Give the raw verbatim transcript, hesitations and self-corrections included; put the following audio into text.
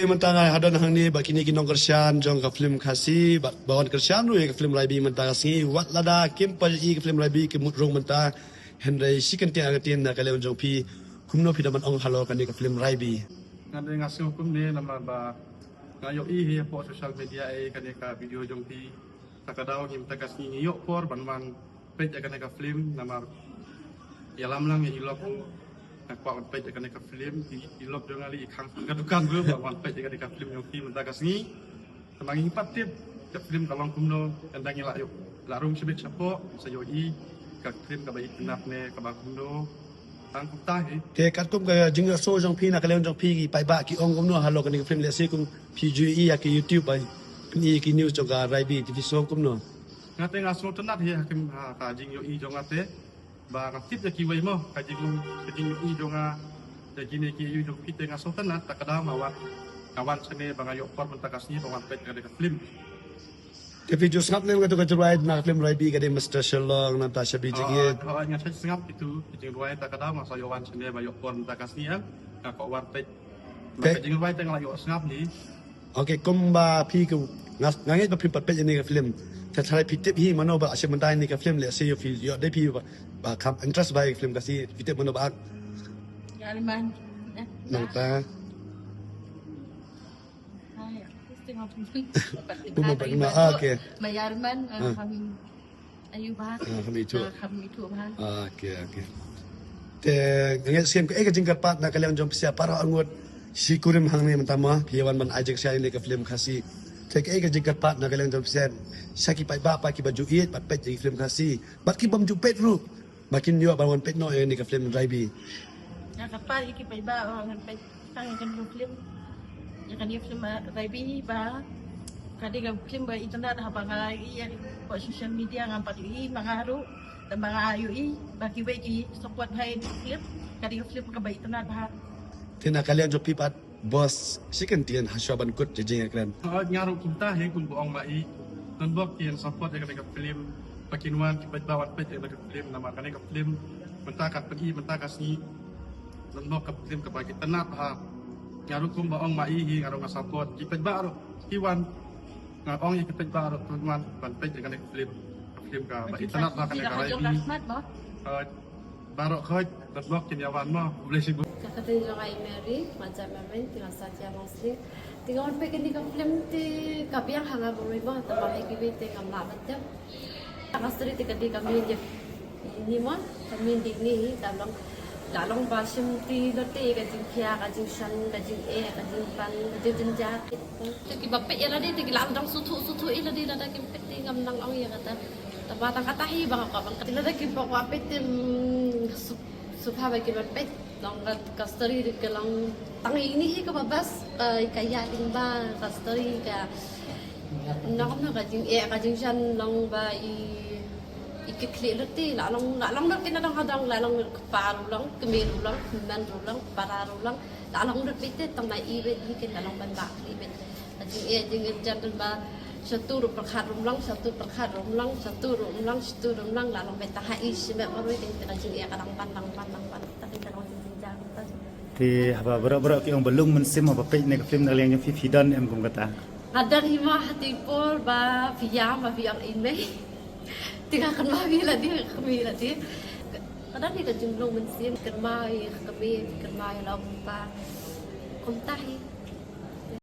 Mynta nga hadon hangne bad kine ki nongkyrshan jong ka film Khasi, bad ba wan kyrshan ruh ïa ka film Raibi mynta ka sngi, wat lada kim pat ïohi ka film Raibi ki mut rung mynta, hynrei shi kyntien ar kyntien na ka liang jong phi, kumno phi da ban ong halor kane ka film Raibi? Nga dei nga sngew kumne namar ba nga ïohi hi hapoh social media, eh, kane ka video jong phi. Ta ka daw hi mynta ka sngi ngi ïoh por ban wan peit ïa kane ka film namar ïalam lang ïa i lok, nga kwah wan peit ïa kane ka film, i, i lok jong nga lei i khang ka dukan ruh ban wan peit ïa kane ka film jong phi mynta ka sngi. Tangba ngi pat tip ka film ka long kumno, ynda ngi la ïoh, la rung shibit shapoh sa ïohi ka film kaba itynnad ne kaba kumno. Tang kumta hi. Te katkum ka jingïohsngew jong phi na ka liang jong phi ki paidbah ki ong kumno halor kane ka film, lehse kum phi ju ïohi ïa ki YouTube, ai, phi ïohi ki news jong ka Raibi te phi sngew kumno? Nga te nga sngew tynnad hi ha ka, ha ka jingïohi jong nga te. Ba nga tip ïa kiwei mo ka jing, ka jingïohi jong nga ïa kine ki ïohi jong phi te nga sngew tynnad, ta ka daw nga wan, nga wan shane ba nga ïoh por mynta ka sngi ba wan peit ïa kane ka film. Te phi ju sngap ne em katu ka jingrwai na ka film Raibi, ka dei Mister Sherlock, Natasha Bijingit? Hooid, hooid, nga shait sngap kitu ki jingrwai, ta ka daw nga sa ïoh wan shane ba ïoh por mynta ka sngi, eh, nga kwah wan peit. Ka jingrwai te nga la ïoh sngap hi. Ok, kumba phi, nga, nga ngeit ba phim pat peit ïa kane ka film. Te tharai phi tip hi mano ba la shim bynta ïa kane ka film, lehse ïoh phi, ïoh dei phi ba, ba kham interest bha ïa ka film Khasi, phi tip mano ba? Ïa Arman. Nangta. Kumba ba, ah, ok. Ma Yarman, ah, kham ïohi bha. Ah, kham ïohi. Ah, kham ïohi bha. Ok, ok. Te nga ngeit skhem kaei ka jingkyrpad na ka liang jong phi sha para ngut shi kurim hangne mynta mo, phi wan ban ai jingshisha ïa kane ka film Khasi. Te kaei ka jingkyrpad na ka liang jong phi sha ki paidbah pat kiba ju ïeit bad peit ïa ki film Khasi, bad ki bym ju peit ruh ba kin ïoh ban wan peit noh ïa kane ka film Raibi? Nga kyrpad ïa ki paidbah ba ngan peit tang ïa kane ka film. Ïa kane ka film, ah, Raibi ba ka dei ka film ba itynnad, haba nga ïohi ïa ka social media ngam pat ïohi ma nga ruh. Tangba nga ïohi ba kiwei ki support bha ïa kane ka film. Ka dei ka film kaba itynnad bha. Te na ka liang jong phi pat, boss, shi kyntien hashwa ban kut ïa ka jingïakren. Hooid, nga ruh kumta hi, kumba ong ma i. Donbok kin support ïa kane ka film, ba kin wan ki paidbah wan peit ïa kane ka film, namar kane ka film mynta kan pyni mynta ka sngi. Donbok ka film kaba itynnad bha. Nga ruh kumba ong ma i hi, nga ruh nga support, ki paidbah ruh ki wan. Nga ong ïa ki paidbah ruh to wan ban peit ïa kane ka film. Ka film kaba itynnad bha, kane ka Raibi. Hooid. Baroh khoit, donbok kin ïa wan mo. Khublei shibun. Ka kyrteng jong nga i Mary Majak Marwein, te nga sah sha Mawsynram. Te nga wan peit kane ka film te ka biang ha nga marwei mo, tangba ha kiwei te ngam lah ban tip. Ka story te ka dei ka mih ïa ini mo, ka mih ïa ini hi, ka long, ka long ba shim ti lynti ka jingkhia, ka jingshan, ka jingeh, ka jingpan, ka jingjynjar. Te kiba peit ïa lade te ki la dang sngewthuh sngewthuh ïa lade, lada kim peit te ngam nang ong ïa kata. Tangba tang kata hi ba nga kwah ban kata, lada kiba kwah peit te, mm, sngewbha ba kin wan peit. Long ka, ka story ka long tang ïa ini hi kaba best, ka, ka ïa lyngba ka story ka, nang kumno ka jingeh ka jingshan long ba i, i kit khlieh lut te, la long, la long lut kine dang hadang, la long lut kpa ruh long, kmie ruh long, kmen ruh long, para ruh long, la long lut beit te, tang ma i beit hi kin la long ban bah khlieh beit. Ka jingeh jingeh jan ba shatu ruh pyrkhat ruh long, shatu pyrkhat ruh long, shatu ruh long, shatu ruh long, la long beit tang ha i shimet marwei kin ka jingeh ka dang ban, dang ban, dang ban. Ta kin ka long jingjynjar ta. Te haba baroh baroh ki ong ba lung mynsiem haba peit ïa kane ka film, na ka liang jong phi phi don em kum kata? Nga don hi mo, ha te por ba phi ïam ba phi ong i mei. Te nga kynmaw ïa lade, kynmaw ïa lade. Ka don hi ka jinglung mynsiem, kynmaw ïa ka kmie, kynmaw ïa la u kpa. Kumta hi.